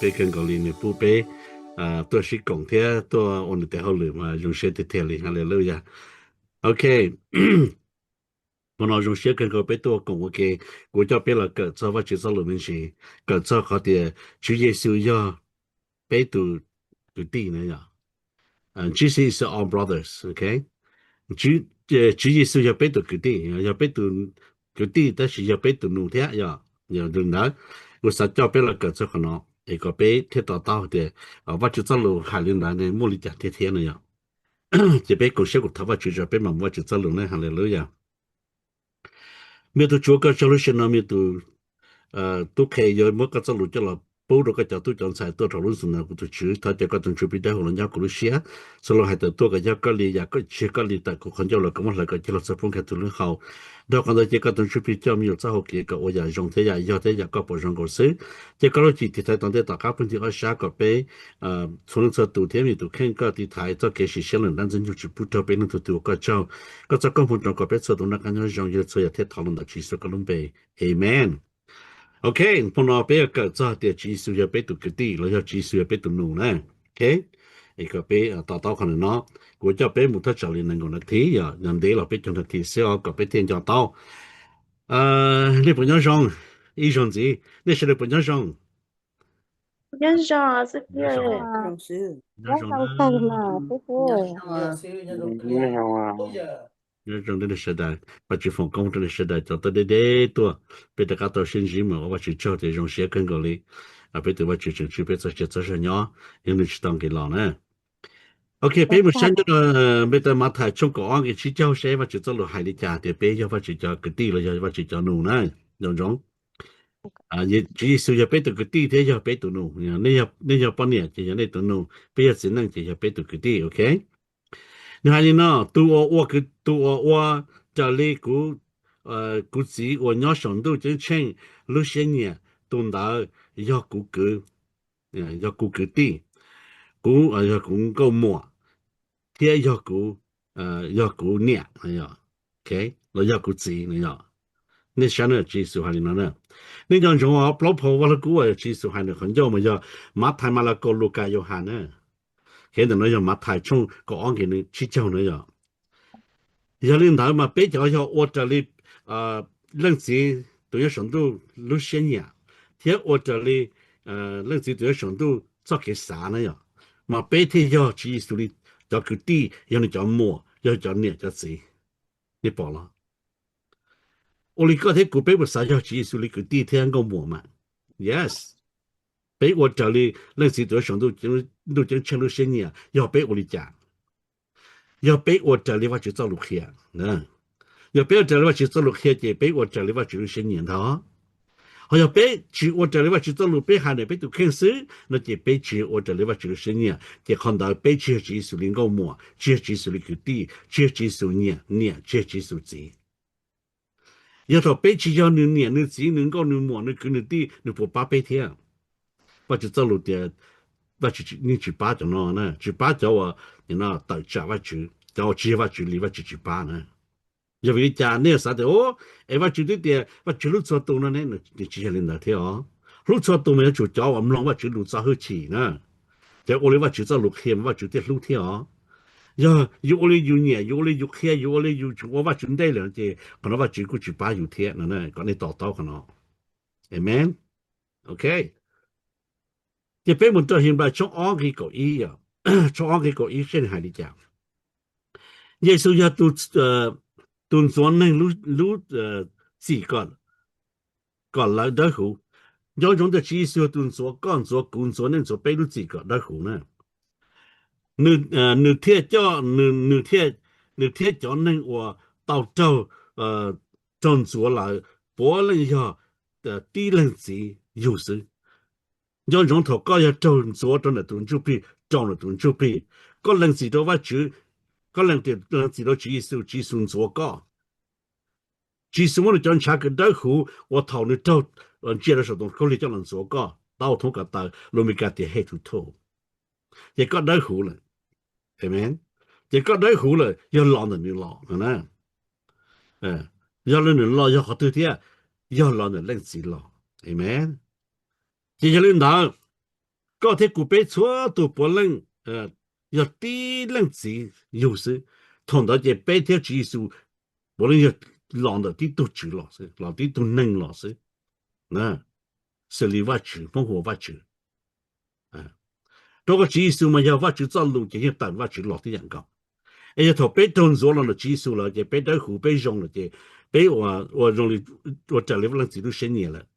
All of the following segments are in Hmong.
Siab kawg nkaus li nws pub peb tuaj sib koom thiab tuaj ua nws tes hauj lwm mas zoo siab tiag tiag li. Hallelujah. Ok, hmo no zoo siab kawg nkaus peb tuaj koom ua ke. Kuv coj peb los kawm txog Vajtswv txoj lus me ntsis, kawm txog qhov tias Tswv Yexus yog peb tus kwv tij na yom. Jesus is our brothers, ok. Tswv Yexus yog peb tus kwv tij, yog peb tus kwv tij tab sis yog peb tus nus thiab yom. Yog li ntawd, kuv xav coj peb los kawm txog qhov no es kom peb thiaj to taub tias Vajtswv txoj lus hais li ntawd ne muaj li cas tiag thiab no yom. Ces peb koom siab kuv thov Vajtswv tso peb mam mus Vajtswv txoj lus ne. Hallelujah. Me tus Tswv, koj tsaug lub sij hawm no me tus tub qhe yuav muab koj txoj lus coj los pub rau koj cov tub cov ntxhais tuaj rau lub xeev no. Kuv tus Tswv, thov caw koj tus Ntsuj Plig dawb huv los nyob kuv lub siab, txhua lus hais tawm tuaj kom yog koj li, yam koj tsis yog koj li tawm kuv qhov ncauj los koj muab hlawv kom cig los txog poob kiag tus lub hau. Dhau qhov ntawd ces koj tus Ntsuj Plig coj me nyuam txoj hau kev kom ua yam zoo thiab yam yog thiab yam koj pom zoo nkaus xwb. Ces koj lub cim tiv thaiv tom ntej tom qab pub nti ob sab kom peb txhua leej txhua tus thiab me tus kheej koj tiv thaiv txoj kev sim siab lawm dab ntxwg nyoog tsis pub raug peb leej tug twg ua koj tsaug. Koj txoj koob hmoov rau kom peb txhua tus noj qab nyob zoo, yog txhua yam thiab thov los ntawm Tswv Yexus koj lub npe. Amen. Ok, hmo no peb yuav kawm txog tias Tswv Yexus yog peb tus kwv tij los yog Tswv Yexus yog peb tus nus na. Ok, es kom peb to taub qhov no, kuv coj peb mus thaj tsam li nees nkaum nas this, yog ntev los peb caug nas this xwb os kom peb thiaj nco taub. Nej puas nyob zoo? Ib zaug ntxiv, nej sawv daws puas nyob zoo? Nyob zoo, nyob zoo, nyob zoo, nyob zoo nej sawv daws. Vajtswv foom koob rau nej sawv daws cov tuaj deb deb tuaj, peb rov qab tau sib ntsib mus ua Vajtswv tsaug tias zoo siab kawg nkaus li. Peb tus Vajtswv tseem tswj peb txoj sia txoj zog nyob, yog nws tsis tau nqis los na. Ok, peb mus saib nyob rau npe taw Mathais tshooj kaum ob nqe tsib caug seb Vajtswv txoj lus hais li cas tias peb yog Vajtswv cov kwv tij los yog Vajtswv cov nus na. Nco ntsoov, Tswv Yexus yog peb tus kwv tij thiab yog peb tus nus. Nej yog poj niam ces yog nej tus nus, peb yog txiv neej ces yog peb tus kwv tij, ok. Nws hais li no, tus uas ua, tus uas ua raws li kuv, kuv Txiv uas nyob saum ntuj ceeb tsheej lub siab nyiam, tus ntawd yog kuv kwv, yog kuv kwv tij, kuv, yog kuv nkauj muam, thiab yog kuv, yog kuv niam, los yog kuv txiv no yom. Nej saib na, Tswv Yexus hais li no na. Nej nco ntsoov os, plaub phau Vaj Lug Kub uas Tswv Yexus hais ntawm qhov ncauj mas yog Mathais, Malakaus, Lukas, Yauhas na. Ntawm no yog Mathais tshooj kaum ob nqe tsib caug na yom. Yog li ntawd mas peb cov yog ua raws li Leej Txiv tus nyob saum ntuj lub siab nyiam, thiab ua raws li Leej Txiv tus nyob saum ntuj txoj kev xav na yom, mas peb thiaj yog Tswv Yexus li cov kwv tij, yog nws cov muam, yog cov niam cov txiv. Nej pom los? Ua li koj thiab kuv peb puas xav yog Tswv Yexus li kwv tij thiab nkauj muam mas? Yes. Peb ua raws li Leej Txiv tus nyob saum ntuj ceeb tsheej lub siab nyiam yog peb ua li cas? Yog peb ua raws li Vajtswv txoj lus qhia. Yog peb ua raws li Vajtswv txoj lus qhia ces peb ua raws li Vajtswv lub siab nyiam ntag. Ho yog peb tsis ua raws li Vajtswv txoj lus, peb hais ntawm peb tus kheej xwb no ces peb tsis ua raws li Vajtswv lub siab nyiam, ces qhov ntawd peb tsis yog Tswv Yexus li nkauj muam, tsis yog Tswv Yexus li kwv tij, tsis yog Tswv Yexus niam, niam tsis yog Tswv Yexus txiv. Yog thaum peb tsis yog nws niam nws txiv, nws nkauj nws muam, nws kwv nws tij, nws puas pab peb thiab? Vajtswv txoj lus tias Vajtswv yeej tsis pab cov no na, tsis pab cov uas tawm tsam Vajtswv, cov uas tsis yog Vajtswv li Vajtswv tsis pab na. Yog vim li cas nej xav tias, es Vajtswv twb tias Vajtswv hlub txhua tus no ne? Nws tsis yog li ntawd thiab os. Hlub txhua tus mas yuav tsum cov uas mloog Vajtswv lus txo hwj chim na, cov ua li Vajtswv txoj lus qhia mas Vajtswv thiaj hlub thiab os. Yog yus ua li yus nyiam, yus ua li yus qhia, yus ua li yus tseem ua Vajtswv ntej lawm ces qhov no Vajtswv kuj tsis pab yus thiab no, kom nej to taub qhov no. Amen. Ok. Ces peb mus rau Henplais tshooj ob nqe kaum ib, tshooj ob nqe kaum ib seb nws hais li cas. Yexus yog tus ntxuav neeg lub txim kom lawv dawb huv. Nco ntsoov tias Tswv Yexus yog tus ntxuav koj, ntxuav kuv, ntxuav nej, ntxuav peb lub txim kom dawb huv na. Nws thiaj coj, nws thiab cov neeg uas tau raug, raug ntxuav lawm puav leej yog tib leeg txiv yug xwb. Nco ntsoov thaum koj yog raug ntxuav rau ntawm tus ntsuj plig, raug ntawm tus ntsuj plig, koj lees txim rau Vajtswv, koj lees txim rau Tswv Yexus, Tswv Yexus ntxuav koj. Tswv Yexus muab nws cov ntshav kws dawb huv uas thaum nws raug ntsia rau saum ntoo khaub lig coj los ntxuav koj, tau thoob ko taw, lus Meskas tias hate to toe. Ces koj dawb huv lawm. Amen. Ces koj dawb huv lawm yog los ntawm nws los no na. Yog li nws los yog qhov twg thiab? Yog los ntawm leej txiv los. Amen. Ces yog li ntawd, koj thiab kuv peb txhua tus puav leej yog tib leej txiv yug xwb. Thaum ntawd ces peb thiab Tswv Yexus puav leej yog los ntawm tib tug tswv los xwb, los tib tug neeg los xwb, xws li Vajtswv, Hmoob hu ua Vajtswv. Rau qhov Tswv Yexus mas yog Vajtswv txoj lus ces yeej tawm Vajtswv los tib yam nkaus. Es yog thaum peb raug ntxuav los ntawm Tswv Yexus lawm ces peb dawb huv, peb zoo lawm ces peb ua zoo li, ua raws li Vaj Leej Txiv lub siab nyiam lawm.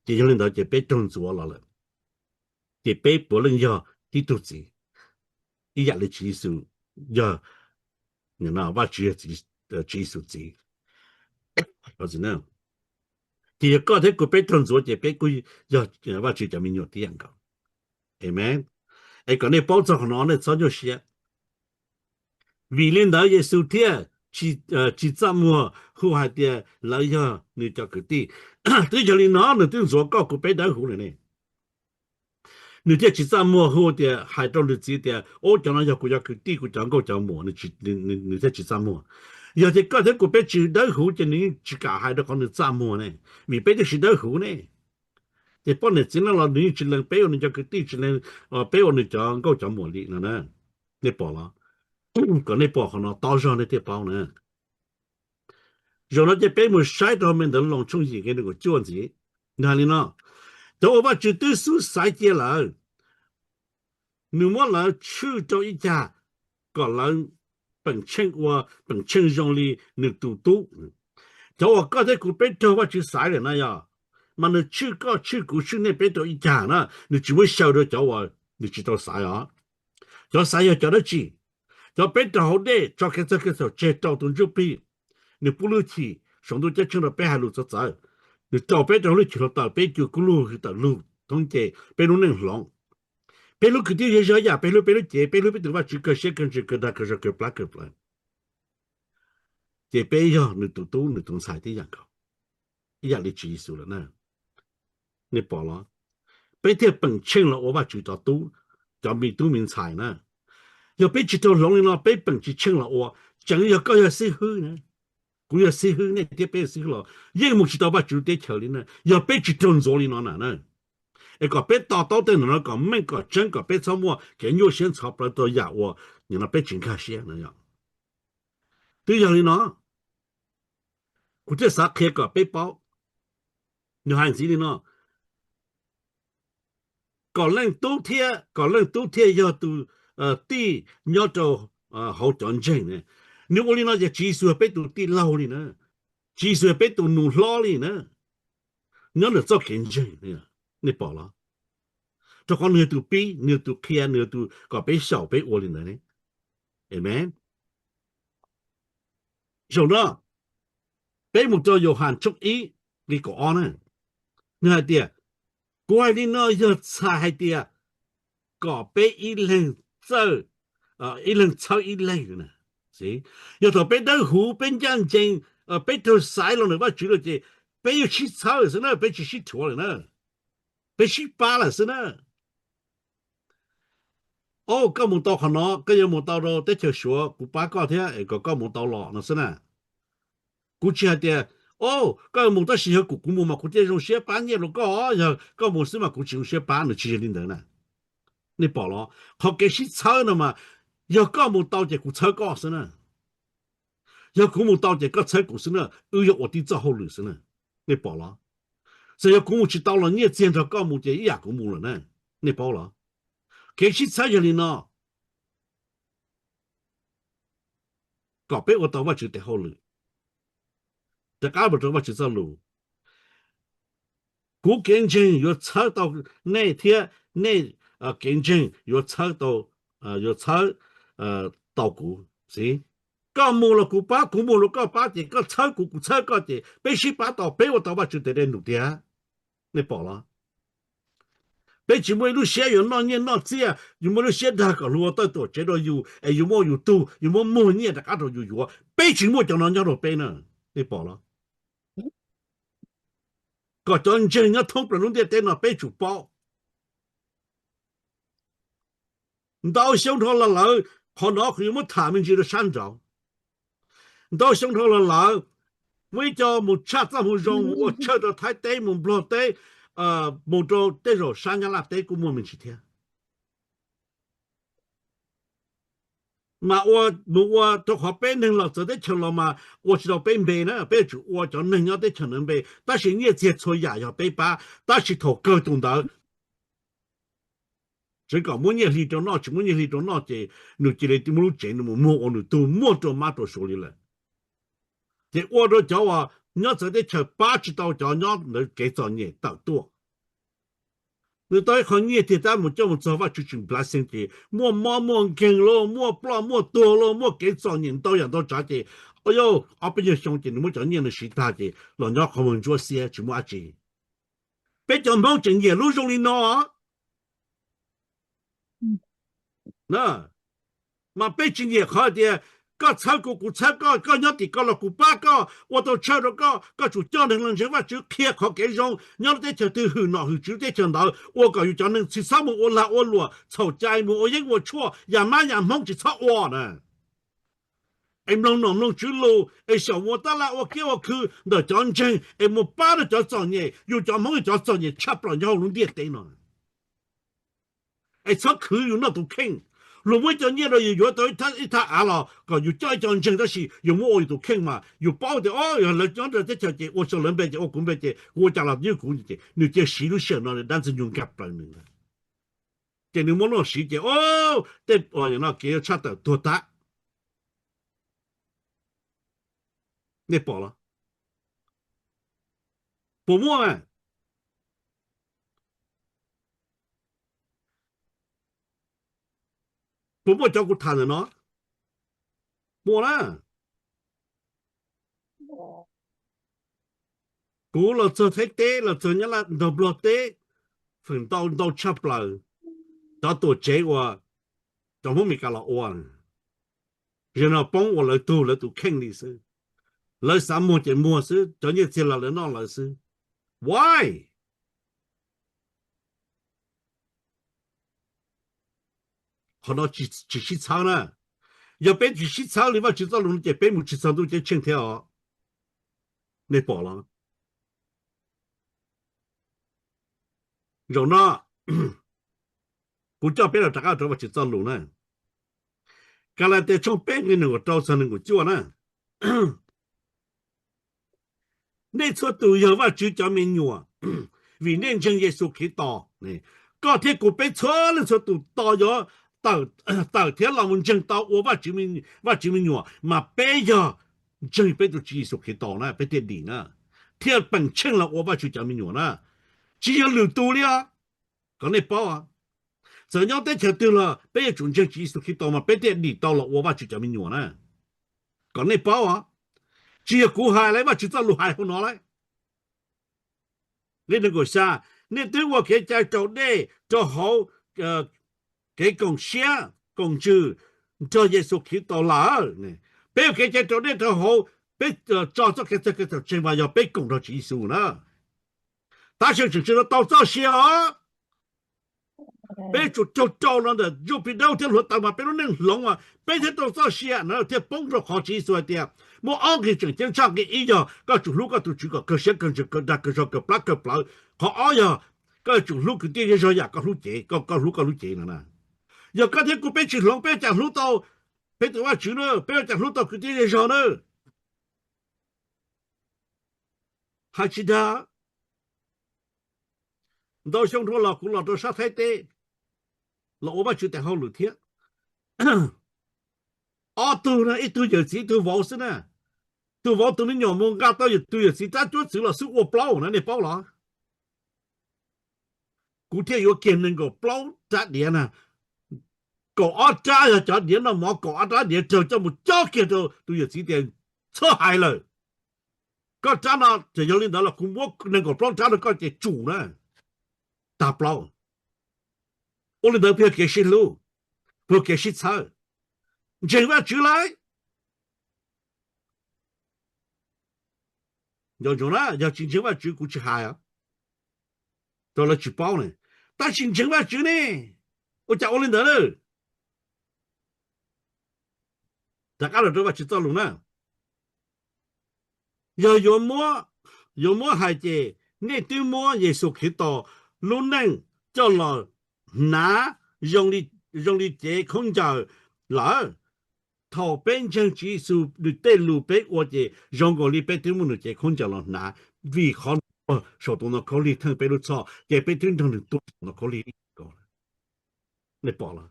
Ces yog li ntawd ces peb raug ntxuav los lawm ces peb puav leej yog tib tug txiv, ib yam li Tswv Yexus yog, Vajtswv yog Tswv Yexus txiv. Ces yog koj thiab kuv peb raug ntxuav ces peb kuj yog Vajtswv cov me nyuam tib yam nkaus. Amen. Es kom nej paub txog qhov no nej txhob nyuaj siab. Vim li ntawd Yexus thiaj tsis txaj muag hu hais tias lawv yog nws cov kwv tij. Twb yog li no nws twb ntxuav koj kuv peb dawb huv lawm ne. Nws thiaj tsis txaj muag hu tias hais rau nws txiv tias, ub, cov no yog kuv cov kwv tij, kuv cov nkauj cov muam, nws thiaj tsis txaj muag. Yog tias koj thiab kuv peb tsis dawb huv ces nws yeej tsis kam hais rau qhov nws txaj muag ne, vim peb twb tsis dawb huv ne. Ces poj niam txiv neej los nws yeej tsis lees peb ua nws cov kwv tij, tsis lees peb ua nws cov nkauj cov muam li no na. Nej pom los? Kom nej pom qhov no tob zog nej thiaj paub na. Zaum no ces peb mus saib rau me ntawv Loos tshooj yim nqe nees nkaum cuaj ntxiv. Nws hais li no: Cov uas Vajtswv twb xub xaiv cia lawm, nws muab lawv tshwj rau ib cag kom lawv peem tsheej ua, peem tsheej zoo li nws tus tub. Cov uas koj thiab kuv peb raug Vajtswv xaiv lawm na yog, mas nws tshwj koj, tshwj kuv, tshwj nej peb rau ib cag na, nws tsis muab xyaw rau cov uas nws tsis tau xaiv os. Cov xaiv yog cov dab tsi? Cov peb raug hauv dej tso kev txawj kev txhaum tseg rau tus ntsuj plig, nws pub lub cim saum ntuj ceeb tsheej rau peb hais lus txawv txawv, nws rau peb rau lub cim hluav taws, peb cuag kub lug hwj tawm lug thoob ces peb lub neej hloov. Peb hlub kwv tij yog ib yam, peb hlub peb lub cev, peb hlub peb tus Vajtswv kawg siab kawg ntsws kawg dag kawg zog kawg plab kawg plawv. Ces peb yog nws tus tub nws tus ntxhais tib yam nkaus, ib yam li Tswv Yexus lawm na. Nej pom los? Peb thiaj peem tsheej los ua Vajtswv cov tub, cov me tub me ntxhais na. Yog peb tsis raug hloov li no peb peem tsis tsheej los ua. Tseem yog koj yog xib hwb na, kuv yog xib hwb, nej thiab peb yog xib hwb los yeej mus tsis tau Vajtswv teb chaws li na, yog peb tsis raug ntxuav li no na. Es kom peb to taub tej ntawm no kom meej kom tseeb, kom peb txhob muaj kev nyuaj siab ntxhov plawv rau yam uas nim no peb tsis nkag siab no. Twb yog li no, kuv thiaj xav qhia kom peb paub. Nws hais ntxiv li no: Kom leej tub thiab, kom leej tub thiaj yog tus tij nyob rau hauv cov ntseeg. Nws ua li no ces Tswv Yexus yog peb tus tij laug li na, Tswv Yexus yog peb tus nus hlob li na, nyob ntawm txoj kev ntseeg. Nej pom los? Rau qhov nws yog tus pib, nws yog tus qhia, nws yog tus kom peb xyaum peb ua li ntawd ne. Amen. Zaum no peb mus rau Yauhas tshooj ib nqe kaum ob na, nws hais tias, kuv hais li no yog txhais hais tias kom peb ib leeg txhawb, ib leeg txhawb ib leeg. Yog thaum peb dawb huv, peb ncaj ncees, peb raug xaiv los ntawm Vajtswv lawm ces peb yuav sib txhawb lawm xwb na, peb tsis sib rhuav lawm na, peb sib pab lawm xwb na. O, koj mus tau qhov no, koj yuav mus tau rau teb chaws Suav, kuv pab koj thiab es kom koj mus tau los no xwb na. Kuv tsis hais tias, o, koj mus tab sis yog kuv, kuv mus mas kuv thiaj zoo siab pab nyiaj rau koj, yog koj mus xwb mas kuv tsis zoo siab pab, nws tsis yog li ntawd na. Nej pom los? Qhov kev sib txhawb no mas yog koj mus tau ces kuv txhawb koj xwb na. Yog kuv mus tau ces koj txhawb kuv xwb na, wb yuav ua tib txoj hauj lwm xwb na. Nej pom los? Txawm yog kuv mus tsis tau los nyiaj txiag nrog koj mus ces ib yam kuv mus lawm na. Nej paub los? Kev sib txhawb yog li no, kom peb ua tau Vajtswv tes hauj lwm. Rov qab mus rau Vajtswv txoj lus, kuv kev ntseeg yuav txhawb tau nej thiab nej kev ntseeg yuav txhawb tau, yuav txhawb tau kuv. Koj mus los kuv pab, kuv mus los koj pab, ces koj txhawb kuv, kuv txhawb koj, ces peb sib pab tau, peb ua tau Vajtswv tes dej num tiag. Nej pom los? Peb tsis muaj ib lub siab yuav noj nyiaj noj txiaj, yus muaj lub siab dag kom luag ua tawj tuam tsev rau yus es yus muaj yus tug, yus muab muag nyiaj rov qab rau yus yuav. Peb tsis muaj cov no nyob rau peb na. Nej pom los? Kom cov ntseeg nyob thoob plaws lub ntiaj teb no peb tsum paub. Ntau xyoo dhau los lawm, qhov no kuv yuav muab tham me ntsis rau sab nraud. Ntau xyoo dhau los lawm, muaj ib co mus tshaj txoj hmoo zoo mus ua tshawj rau Thaib teb mus Nplog teb, mus rau tej zaum sab Nyab Laj teb kuj muaj me ntsis thiab. Mas ua, mus ua rau qhov peb neeg los txawv teb chaws los mas ua tsis tau peb npe na, peb yuav tsum ua cov neeg nyob teb chaws ntawd npe, tab sis nyiaj txiag txhua yam yog peb pab, tab sis thaum kawg tus ntawd tseev kom muab nyiaj hli rau noj, tsis muab nyiaj hli rau noj ces nws cia li muab lub tsev nws mus muag ua nws tug muag rau mab rau suav li lawm. Ces ua rau cov uas nyob txawv teb chaws pab tsis tau cov nyob ntawd kev txom nyem tawm tuaj. Nws tau ib qho nyiaj tiag tab mus coj mus txog Vajtswv tsis blessing ces muaj mob muaj nkeeg lauj, muaj ploj muaj tuag lauj, muaj kev txom nyem ntau yam ntau tsav ces, yauj, ob peb nyuag xyoo ces nws muab cov nyiaj nws siv tag ces los nyob qhov muag ntsuab xiab tsis muaj dab tsi. Peb cov Hmoob tseem nyiam lub zoo li no. Mas peb tsis nyiam qhov tias koj txhawb kuv, kuv txhawb koj, koj nyob tim ko los kuv pab koj, ua tau tsawg rau koj, koj tsum coj neeg los ntseeg Vajtswv, qhia qhov kev zoo, nyob teb chaws twg hwm nom hwm tswv teb chaws ntawd, ua kom yus cov neeg tsis txhob mus ua lag ua luam, txhaum cai, mus ua yeeb ua tshuaj, yam mab yam Hmoob tsis txhob ua na. Es mloog nom mloog tswv lus, es xyaum mus ua tab laj ua kiab ua khw ntawm cov ntseeg, es mus pab rau cov txom nyem, yus cov Hmoob yog cov txom nyem tshaj plaws nyob hauv lub ntiaj teb no. Es txhob khwv yus noj tus kheej. Luag muab cov nyiaj rau yus yuav tau ib thaj av los kom yus coj ib co ntseeg, tab sis yus muab ua yus tus kheej mas yus paub tias, o, yog lawv nyob rau teb chaws ces ua rau lawv npe ces ua kuv npe ces kuv ua cas los ywj kuv ces nws cia siv lub sij hawm no li dab ntxwg nyoog nkag plaws nws ntag. Ces nws muab lub no siv ces, o, tej no kev yuav tshaj tawm tuag tag. Nej pom los? Puas muaj? Puas muaj cov kuv tham ntawm no? Muaj na. Kuv los txog Thaib teb, los txog Nyab Laj, nrog Nplog teb, feem ntau ntau tshaj plaws cov tuam tsev uas cov Hmoob Meskas los ua. Zaum no poob ua lawv tug lawv tus kheej li xwb. Lawv xav muag ces muag xwb, cov nyiaj txiag los lawv noj lawv xwb. Why? Qhov no tsis sib txhawb na. Yog peb tsis sib txhawb li Vajtswv txoj lus no ces peb mus tsis txog ntuj ceeb tsheej thiab os. Nej pom los? Zaum no kuv coj peb los rov qab rau Vajtswv txoj lus na. Kalatias tshooj peb nqe nees nkaum rau txog nees nkaum cuaj na. Nej txhua tus yog Vajtswv cov me nyuam, vim nej ntseeg Yexus Khetos. Koj thiab kuv peb txhua leej txhua tus tos yuav tawm thiab los mus ntseeg tau ua Vajtswv me nyuam, mas peb yog ntseeg peb tus Tswv Yexus Khetos na peb thiaj dim na, thiaj peem tsheej los ua Vajtswv cov me nyuam na. Tsis yog lwm tus li os. Kom nej paub, txawm nyob teb chaws twg los peb yuav tsum ntseeg Tswv Yexus Khetos mas peb thiaj dim tau los ua Vajtswv cov me nyuam na. Kom nej paub os, tsis yog kuv hais lauj, Vajtswv txoj lus hais hauv no lauj. Nqe nees nkaum xya, nej twb ua kev cai raus dej rau hauv kev koom siab koom ntsws nrog Yexus Khetos lawm. Peb ua kev cai raus dej rau hauv, peb tso txoj kev txawj kev txawm tseeg mas yog peb koom nrog Tswv Yexus na. Tab sis tseem tsis tau txoj sia os. Peb yuav tsum raug rau los ntawm zuj plig dawb thiab hluav taws mas peb lub neej hloov mas peb thiaj tau txoj sia na, thiaj poob rau qhov Tswv Yexus hais tias muaj ob nqe tseem ceeb tshaj. Nqe ib yog koj tsum hlub koj tus Tswv kom kawg siab kawg ntsws kawg dag kawg zog kawg plab kawg plawv. Qhov ob yog koj yuav tsum hlub kwv tij zej zog yam koj hlub cev, koj hlub koj lub cev no na. Yog koj thiab kuv peb tsis hloov peb ua cas hlub tau peb tus Vajtswv na, peb ua cas hlub tau kwv tij zej zog na. Hais tsis dag. Ntau xyoo dhau los kuv los rau sab Thaib teb los ua Vajtswv tes hauj lwm thiab. Ob tug na, ib tug yawm txiv ib tug vauv xwb na. Tus vauv tus me nyuam mus nqa tau tus yawm txiv rab cuab txwv los xub ua plaub na, nej paub los? Kuv thiaj yuav kiag nees nkaum plaub rab diav na, kaum ob rab yog cov diav noj mov, kaum ob rab diav raug coj mus cob kiag rau tus yawm txiv tias txhob hais lawm. Koj rab no ces yog li ntawd los kuv muab nees nkaum plaub rab rau koj ces tsum na, tag plaub. Ua li ntawd puas yog kev sib hlub, puas yog kev sib txhawb? Ntseeg Vajtswv lauj. Nco ntsoov na, yog tsis ntseeg Vajtswv kuv tsis hais os, rau lawv tsis paub ne. Tab sis ntseeg Vajtswv ne, ua cas ua li ntawd na? Rov qab los rau Vajtswv txoj lus na. Yog yuav muab, yuav muab hais ces nej twb muab Yexus Khetos lub neej coj los hnav zoo li, zoo li cev khaub ncaws lawm. Thaum peb ntseeg Tswv Yexus, nws tej lus peb ua ces zoo nkaus li peb twb muab nws cev khaub ncaws los hnav, vim qhov nws tuag saum tus ntoo khaub lig theej peb lub txhoj ces peb twb nrog nws tuag saum ntoo khaub lig. Nej pom los?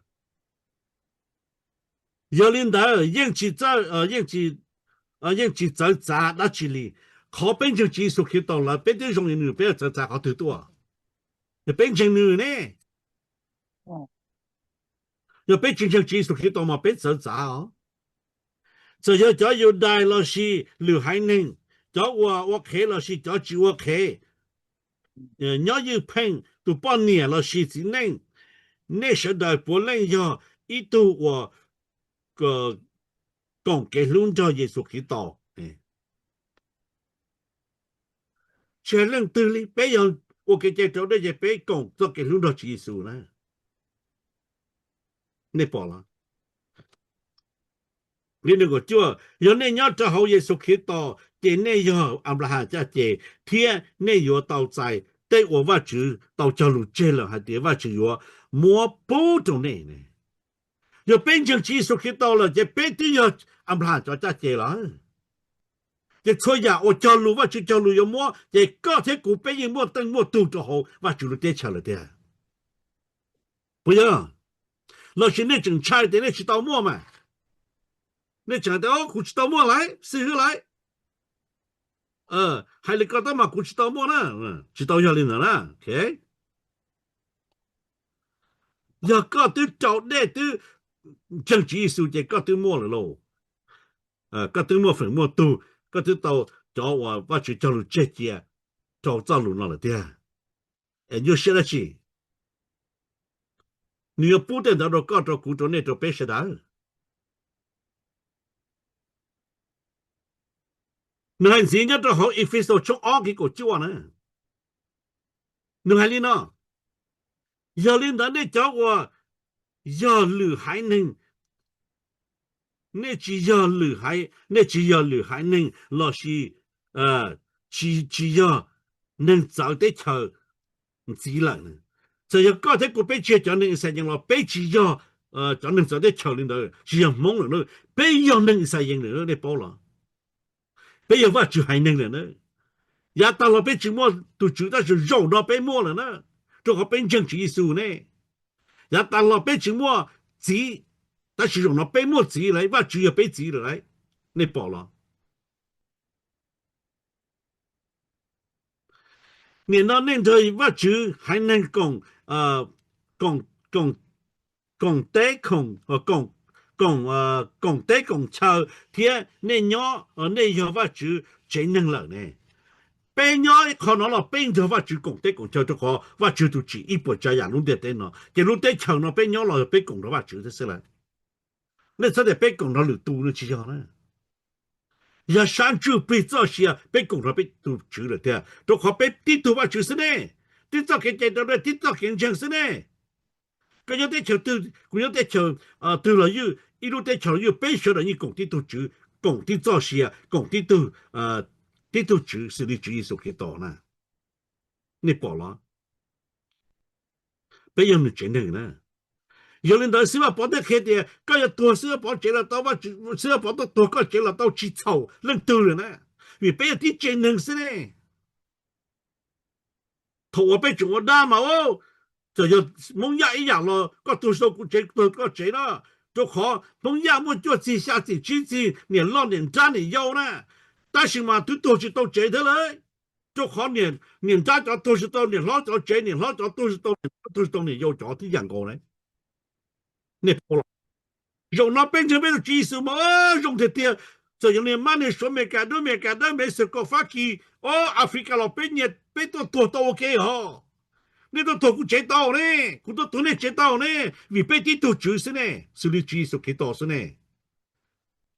Yog li ntawd yeej tsis txawv, yeej tsis, yeej tsis txawv txav dab tsi li. Qhov peb ntseeg Tswv Yexus Khetos lawm peb twb zoo li nws, peb yuav txawv txav qhov twg tuaj? Yog peb ntseeg nws ne. Yog peb tsis ntseeg Tswv Yexus Khetos mas peb txawv txav os. Txawm yog cov Yudais los sis lwm haiv neeg, cov uas ua qhev los sis cov tsis ua qhev, nyob ywj pheej, tus poj niam los sis txiv neej, nej sawv daws puav leej yog ib tug uas koom kev hlub nrog Yexus Khetos. Tsis hais leej twg li, peb yog ua kev cai raus dej ces peb koom txoj kev hlub nrog Tswv Yexus na. Nej pom los? Li nees nkaum cuaj, yog nej nyob rau hauv Yexus Khetos ces nej yog Anplahas caj ces, thiab nej yuav tau txais tej uas Vajtswv tau cog lus tseg lawm hais tias Vajtswv yuav muab pub rau nej. Yog peb ntseeg Tswv Yexus Khetos lawm ces peb twb yog Anplahas cov caj ces lawm. Ces txhua yam uas cog lus, Vajtswv cog lus yuav muab, ces koj thiab kuv peb yeej muaj teej muaj tug rau hauv Vajtswv lub teb chaws lawm tiag. Puas yog? Los sis nej tseem ntshai tias nej tsis tau muaj mas? Nej tseem hais tias, o, kuv tsis tau muaj lawm, xib hwb lawm. Hais li ko tab mas kuv tsis tau muaj na. Tsis tau yog li ntawd na. Yog koj twb raus dej twb ntseeg Tswv Yexus ces koj twb muaj lawm lauj. Koj twb muaj feem muaj tug, koj twb tau cov uas Vajtswv cog lus tseg cia rau txoj lus no lawm tiag. Es nyuaj siab dab tsi? Nws yuav pub tej ntawd rau koj, rau kuv, rau nej, rau peb sawv daws. Nws hais ntxiv nyob rau hauv Efexus tshooj ob nqe kaum cuaj na. Nws hais li no: Yog li ntawd nej cov uas yog lwm haiv neeg, nej tsis yog lwm haiv, nej tsis yog lwm haiv neeg los sis tsis, tsis yog neeg txawv teb chaws ntxiv lawm. Txawm yog koj thiab kuv peb tsis yog cov neeg Yixalayees los peb tsis yog cov neeg txawv teb chaws li ntawd, tsis yog Hmoob lawm na, peb yog neeg Yixalayees lawm, nej paub los? Peb yog Vajtswv haiv neeg lawm na. Yav tas los peb tsis muaj tus Tswv tab sis zaum no peb muaj lawm na, rau qhov peb ntseeg Tswv Yexus ne. Yav tas los peb tsis muaj txiv, tab sis zaum no peb muaj txiv lawm, Vajtswv yog peb txiv lawm lauj. Nej pom los? Nim no nej nrog Vajtswv haiv neeg koom, koom, koom, koom teb koom, koom, koom teb koom chaw thiab nej nyob, nej yog Vajtswv tsev neeg lawm ne. Peb nyob qhov no los peb nrog Vajtswv koom teb koom chaw rau qhov Vajtswv tus tsim ib puas tsav yam lub ntiaj teb no, ces lub teb chaws no peb nyob los yog peb koom nrog Vajtswv thiab xwb lawm. Nej txhob tias peb koom nrog lwm tus no, tsis yog na. Yog sab ntsuj plig txoj sia peb koom nrog peb tus Tswv lawm tiag, rau qhov peb tib tug Vajtswv xwb ne, tib txoj kev cai raus dej, tib txoj kev ntseeg xwb ne. Koj nyob teb chaws twg, kuv nyob teb chaws twg los yeej, ib lub teb chaws los yeej, peb sawv daws yeej koom tib tug Tswv, koom tib txoj sia, koom tib tug, tib tug Tswv xws li Tswv Yexus Khetos na. Nej pom los? Peb yog nws tsev neeg na. Yog li ntawd Xib Vaj Pov thiaj qhia tias koj yuav tuag Xib Vaj Pov tsev los tau, Xib Vaj Pov tuaj tuag koj tsev los tau, tsis txhaum leej twg lawm na, vim peb yog tib tsev neeg xwb ne. Thaum uas peb tseem ua dab mas, txawm yog Hmoob Yaj ib yam los koj tuag tsis tau kuv tsev, tuag koj tsev na, rau qhov Hmoob Yaj muaj cuaj txig xya txim tsib txig niam loj niam nrab niam yau na, tab sis mas twb tuag tsis tau tsev thiab lauj. Rau qhov niam nrab cov tuag tsis tau niam hlob cov tsev, niam hlob cov tuag tsis tau niam nrab, tuag tsis tau niam yau cov, twb yam nkaus na. Nej pom los? Zaum no peb ntseeg peb tus Tswv Yexus mas zoo tiag tiag. Txawm yog niag mab niag suav, Amelikas dub, Amelikas dawb, Mexico, Fab Kis, o, Africa los peb nyias peb tuaj tuag tau ua ke hos. Nej tuaj tuag kuv tsev tau ne, kuv tuaj tuag nej tsev tau ne, vim peb tib tug Tswv xwb ne, xws li Tswv Yexus Khetos xwb ne.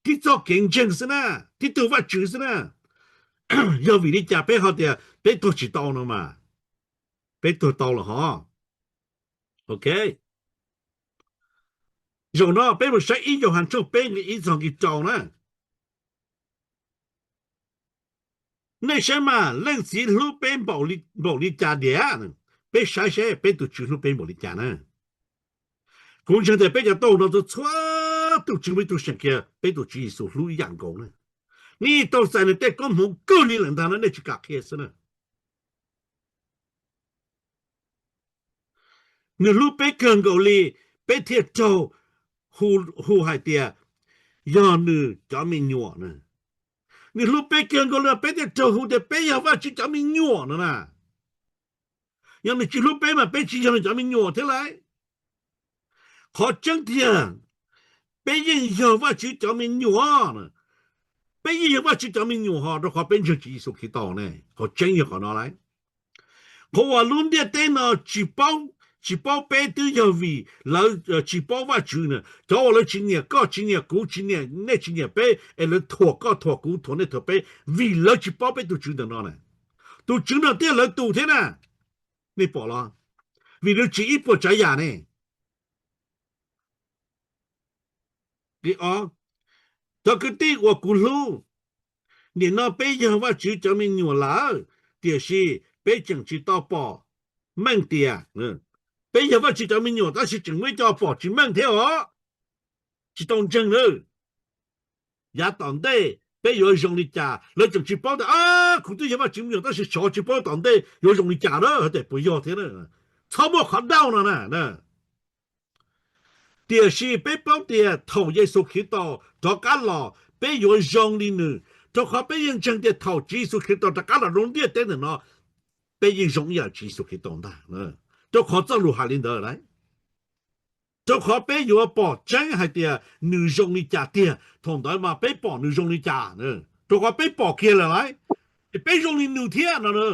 Tib txoj kev ntseeg xwb na, tib tug Vajtswv xwb na. Yog vim li cas peb ho tias peb tuag tsis tau no mas? Peb tuag tau los hos. Ok. Zaum no peb mus saib ib Yauhas tshooj peb nqe ib txog nqe rau na. Nej saib mas, leej txiv hlub peb npaum li cas diam? Peb saib saib peb tus Tswv hlub peb npaum li cas na. Kuv ntseeg tias peb cov tau no txhua txhua tus tsis muaj ib tug seem qhia peb tus Tswv Yexus hlub ib yam nkaus na. Nej tau txais nws tej koob hmoov kawg li lawm ntag no, nej tsis kam qhia xwb na. Nws hlub peb kawg nkaus li, peb thiaj raug hu hais tias yog nws cov me nyuam na. Nws hlub peb kawg nkaus li, peb thiaj raug hu tias peb yog Vajtswv cov me nyuam no na. Yog nws tsis hlub peb mas peb tsis yog nws cov me nyuam thiab lauj. Qhov tseeb tiag, peb yeej yog Vajtswv cov me nyuam. Peb yeej yog Vajtswv cov me nyuam ho rau qhov peb ntseeg Tswv Yexus Khetos ne. Qhov tseeb yog qhov no lauj. Qhov uas lub ntiaj teb no tsis paub, tsis paub peb twb yog vim lawv tsis paub Vajtswv na. Cov uas lawv tsis nyiam koj, tsis nyiam kuv, tsis nyiam nej, tsis nyiam peb, es lawv thuam koj, thuam kuv, thuam nej, thuam peb, vim lawv tsis paub peb tus Tswv ntawm no na. Tus Tswv no thiaj lawv tus thiab na. Nej pom los? Vim nws tsim ib puas tsav yam ne. Cov kwv tij uas kuv hlub, nim no peb yog Vajtswv cov me nyuam lawm, tiam sis peb tseem tsis tau pom meej tias, peb yog Vajtswv cov me nyuam tab sis tseem muaj ib co pom tsis meej thiab os, tsis tau ntseeg na. Yav tom ntej peb yuav zoo li cas lawv tseem tsis paub tias, kuv twb yog Vajtswv me nyuam tab sis xyov tsis paub tom ntej yuav zoo li cas na, hais tias puas yog thiab na. Txhob muaj qhov doubt no na. Tiam sis peb paub tias thaum Yexus Khetos rov qab los peb yuav zoo li nws, rau qhov peb yeej ntseeg tias thaum Tswv Yexus Khetos rov qab los rau ntiaj teb ntawm no, peb yeej zoo ib yam Tswv Yexus Khetos ntag, rau qhov txoj lus hais li ntawd lauj. Rau qhov peb yuav pom tseeb hais tias nws zoo li cas tiag, thaum ntawd mas peb pom nws zoo li cas, rau qhov peb pom kiag lawm lauj, es peb zoo li nws thiab no na.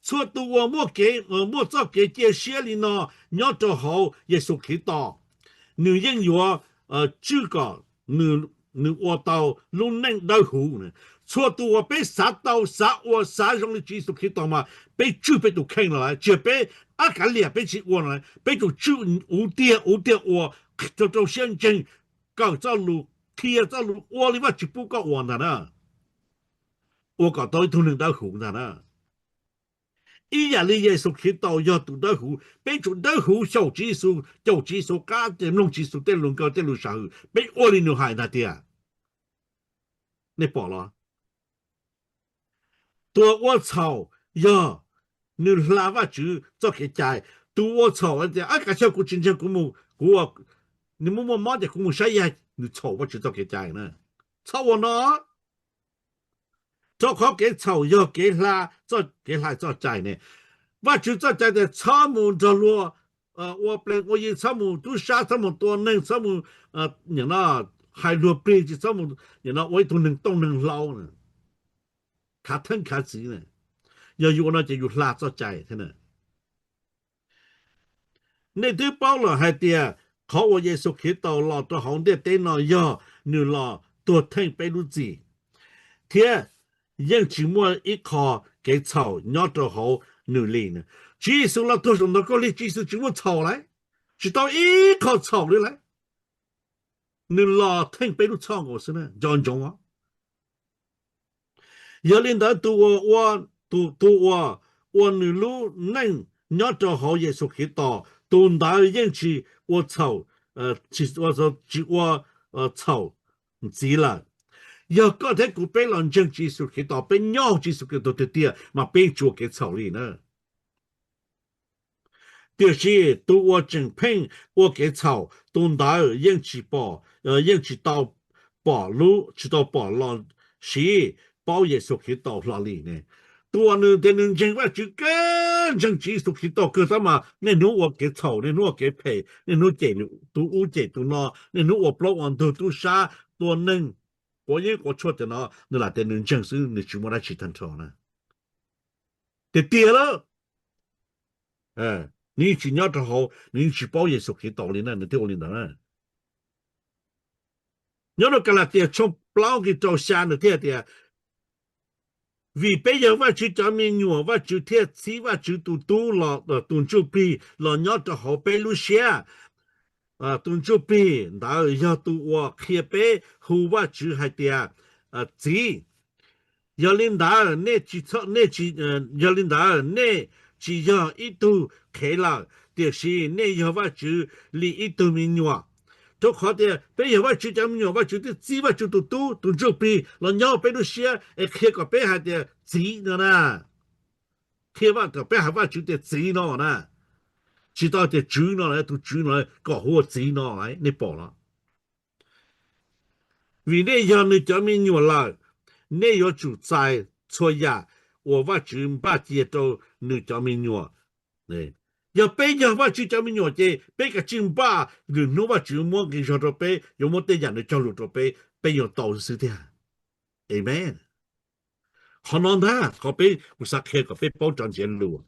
Txhua tus uas muaj kev, muaj txoj kev cia siab li no nyob rau hauv Yexus Khetos, nws yeej yuav tswj kom nws ua tau lub neej dawb huv. Txhua tus uas peb xav tau, xav ua, xav zoo li Tswv Yexus Khetos mas peb tswj peb tus kheej los lawm, tsis yog peb ab kav liam peb tsis ua no, peb tsum tswj uv tiag uv tiag ua, rau rau siab ntseeg, kawm txoj lus, qhia txoj lus, ua li Vajtswv pub koj ua ntag na. Ua kom tau ib tug neeg dawb huv ntag na. Ib yam li Yexus Khetos yog tus dawb huv, peb tsum dawb huv xyaum Tswv Yexus, caum Tswv Yexus qab, mloog Tswv Yexus tej lus nkauj tej lus sam hwm, peb ua li nws hais ntag tiag. Nej pom los? Tus ua txhaum yog nws hla Vajtswv txoj kev cai. Tus ua txhaum tias, ab, kav liam, kuv tsis ntseeg, kuv mus, kuv, nws muaj muaj mob ces kuv mus saib yaig, nws txhaum Vajtswv txoj kev cai na. Txhob ua no. Rau qhov kev txhaum yog kev hla, kev hla txoj cai ne. Vajtswv txoj cai tias txhob mus nrog luag ua plees ua yi, txhob mus tub sab, txhob mus tua neeg, txhob mus hais luag plig, tsis txhob mus ua ib tug neeg tooj neeg hlau, khav theeb khav txiv. Yog yus ua no ces yus hla txoj cai thiab na. Nej twb paub lawm hais tias qhov uas Yexus Khetos los rau hauv ntiaj teb no yog nws los tuag theej peb lub txim, thiab yeej tsis muaj ib qho kev txhaum nyob rau hauv nws li. Tswv Yexus los tuag saum ntoo khaub lig, Tswv Yexus tsis muaj txhaum lauj, tsis tau ib qho txhaum li lauj. Nws los theej peb lub txhoj nkaus xwb na, nco ntsoov os. Yog li ntawd tus uas ua, tus uas ua nws lub neej nyob rau hauv Yexus Khetos, tus ntawd yeej tsis ua txhaum, tsis ua txhaum ntxiv lawm. Yog koj thiab kuv peb los ntseeg Tswv Yexus Khetos, peb nyob hauv Tswv Yexus Khetos tiag tiag mas peb tsis ua kev txhaum li na. Tiam sis tus uas tseem pheej ua kev txhaum, tus ntawd yeej tsis pom, yeej tsis tau pom lub, tsis tau pom los sis paub Yexus Khetos hlo li ne. Tus uas nws tias nws ntseeg Vajtswv kawg, ntseeg Tswv Yexus Khetos kawg tab mas niaj hnub ua kev txhaum, niaj hnub ua kev phem, niaj hnub cem tus ub cem tus no, niaj hnub ua plaub ua ntug, tub sab, tua neeg, quav yeeb quav tshuaj tias no, nws lam tias nws ntseeg xwb, nws tsis muaj dab tsi tag nrho na. Tiag tiag lawm, nws yeej tsis nyob rau hauv, nws yeej tsis paub Yexus Khetos li na, nws thiaj ua li ntawd na. Nyob rau Kalatias tshooj plaub nqe rau xya nws thiaj tias, vim peb yog Vajtswv cov me nyuam, Vajtswv thiaj txib Vajtswv tus tub los, tus ntsuj plig los nyob rau hauv peb lub siab. Tus ntsuj plig ntawd yog tus uas qhia peb hu Vajtswv hais tias Txiv. Yog li ntawd nej tsis txhob, nej tsis, yog li ntawd nej tsis yog ib tug qhev lawm, tiam sis nej yog Vajtswv li ib tug me nyuam. Rau qhov tias peb yog Vajtswv cov me nyuam, Vajtswv twb txib Vajtswv tus tub tus Ntsuj Plig los nyob hauv peb lub siab es qhia kom peb hais tias txiv no na. Qhia kom peb hais Vajtswv tias txiv no na. Tsis tau tias tswv no, tus tswv no, kom hu ua txiv no, nej pom los? Vim nej yog nws cov me nyuam lawm, nej yuav tsum txais txhua yam uas Vajtswv npaj cia rau nws cov me nyuam. Yog peb yog Vajtswv cov me nyuam ces peb kav tsij npaj lwm hnub Vajtswv muab nqi zog rau peb, yuav muab tej yam nws cog lus rau peb, peb yuav tau xwb tiag. Amen. Qhov no ntag qhov peb, kuv xav qhia kom peb paub tso ntsiav lus.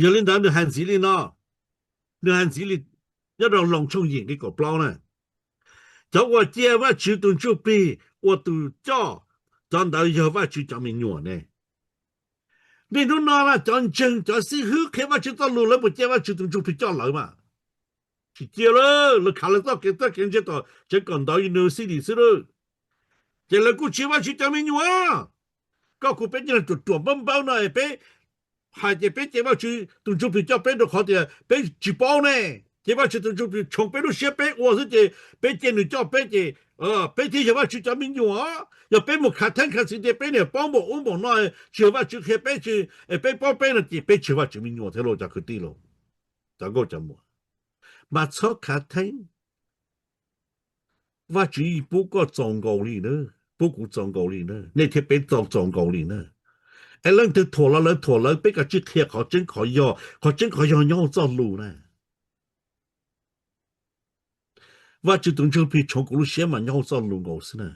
Yog li ntawd nws hais ntxiv li no, nws hais ntxiv li nyob rau Loos tshooj yim nqe kaum plaub na: Cov uas cia Vajtswv tus Ntsuj Plig ua tus coj, cov ntawd yog Vajtswv cov me nyuam ne. Niaj hnub no cov ntseeg cov xib hwb qhia Vajtswv txoj lus lawv puas cia Vajtswv tus Ntsuj Plig coj lawv mas? Tsis cia lawm, lawv khav lawv txoj kev, txoj kev ntse tom tsev kawm ntawv university xwb lawm. Ces lawv kuj tsis yog Vajtswv cov me nyuam. Koj kuv peb cia li ruam ruam npawb npawb no peb hais tias peb cia Vajtswv tus Ntsuj Plig coj peb rau qhov tias peb tsis paub ne. Ces Vajtswv tus Ntsuj Plig tshoov peb lub siab peb ua xwb ces peb cia nws coj peb ces peb thiaj yog Vajtswv cov me nyuam. Yog peb mus khav theeb khav txhiv tias peb niam paub npaum ub npaum no, tsis yog Vajtswv qhia peb, peb paub peb no ces peb tsis yog Vajtswv me nyuam thiab lauj cov kwv tij, cov nkauj cov muam. Mas txhob khav theeb. Vajtswv yeej pub koj txaus nkaus li na, pub kuv txaus nkaus li na, nej thiab peb txaus, txaus nkaus li na. Es leej twg thuam los lawv thuam lawv, peb kav tsij qhia qhov tseeb qhov yog, qhov tseeb qhov yog nyob hauv txoj lus na. Vajtswv tus Ntsuj Plig tshoov kuv lub siab mas nyob hauv txoj lus nkaus xwb na,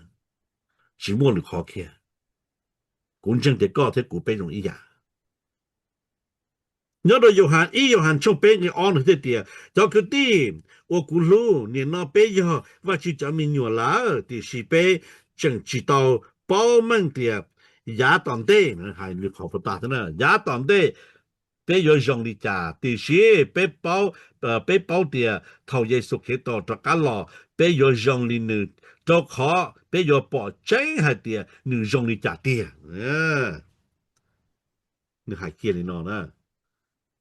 tsis muaj lwm qhov kiag. Kuv ntseeg tias koj thiab kuv peb zoo ib yam. Nyob rau Yauhas, ib Yauhas tshooj peb nqe ob nws thiaj tias, cov kwv tij uas kuv hlub, nim no peb yog Vajtswv cov me nyuam lawm, tiam sis peb tseem tsis tau paub meej tias yav tom ntej, hais lwm qhov puas tas, yav tom ntej peb yuav zoo li cas, tiam sis peb paub, peb paub tias thaum Yexus Khetos rov qab los peb yuav zoo li nws, rau qhov peb yuav pom tseeb hais tias nws zoo li cas tiag. Nws hais kiag li no na,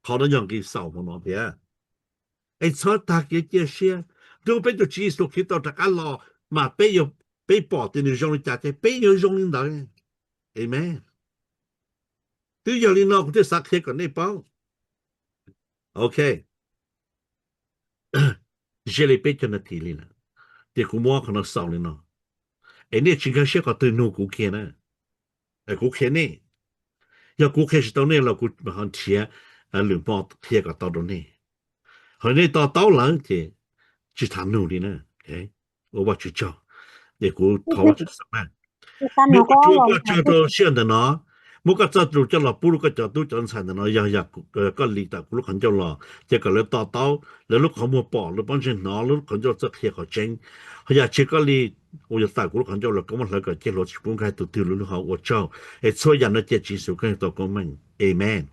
qhov no yog nqi xaus hmo no tiag. Es txhob tag kev cia siab, rau peb tus Tswv Yexus Khetos rov qab los mas peb, peb pom tias nws zoo li cas ces peb yuav zoo li ntawd. Amen. Twb yog li no kuv thiaj xav qhia kom nej paub. Ok. Ze li peb caug nas this li lawm, ces kuv muab qhov no xaus li no, es nej tsis nkag siab qhov twg nug kuv kiag na. Kuv qhia nej, yog kuv qhia tsis tau nej los kuv ho nrhiav lwm hmo qhia kom tau rau nej. Ho nej to taub lawm ces tsis tham nug li na. Ua Vajtswv tsaug, es kuv thov Vajtswv xav na. Muab koj tsaug rau sij hawm ntawm no, muab koj txoj lus coj los pub rau koj cov tub cov ntxhais ntawm no, yog, yog koj li tawm kuv lub qhov ncauj los ces kom lawv to taub, lawv lub qhov muag pom, lawv pob ntseg hnov, lawv lub qhov ncauj txawj qhia qhov tseeb. Ho yog tsis yog koj li uas yog tawm kuv lub qhov ncauj los koj muab hlawv kom ciaj hluav tsis pub nkag tus twg lub lub hauv. Ua tsaug, es txhua yam no cia Tswv Yexus Khetos tau koob meej. Amen.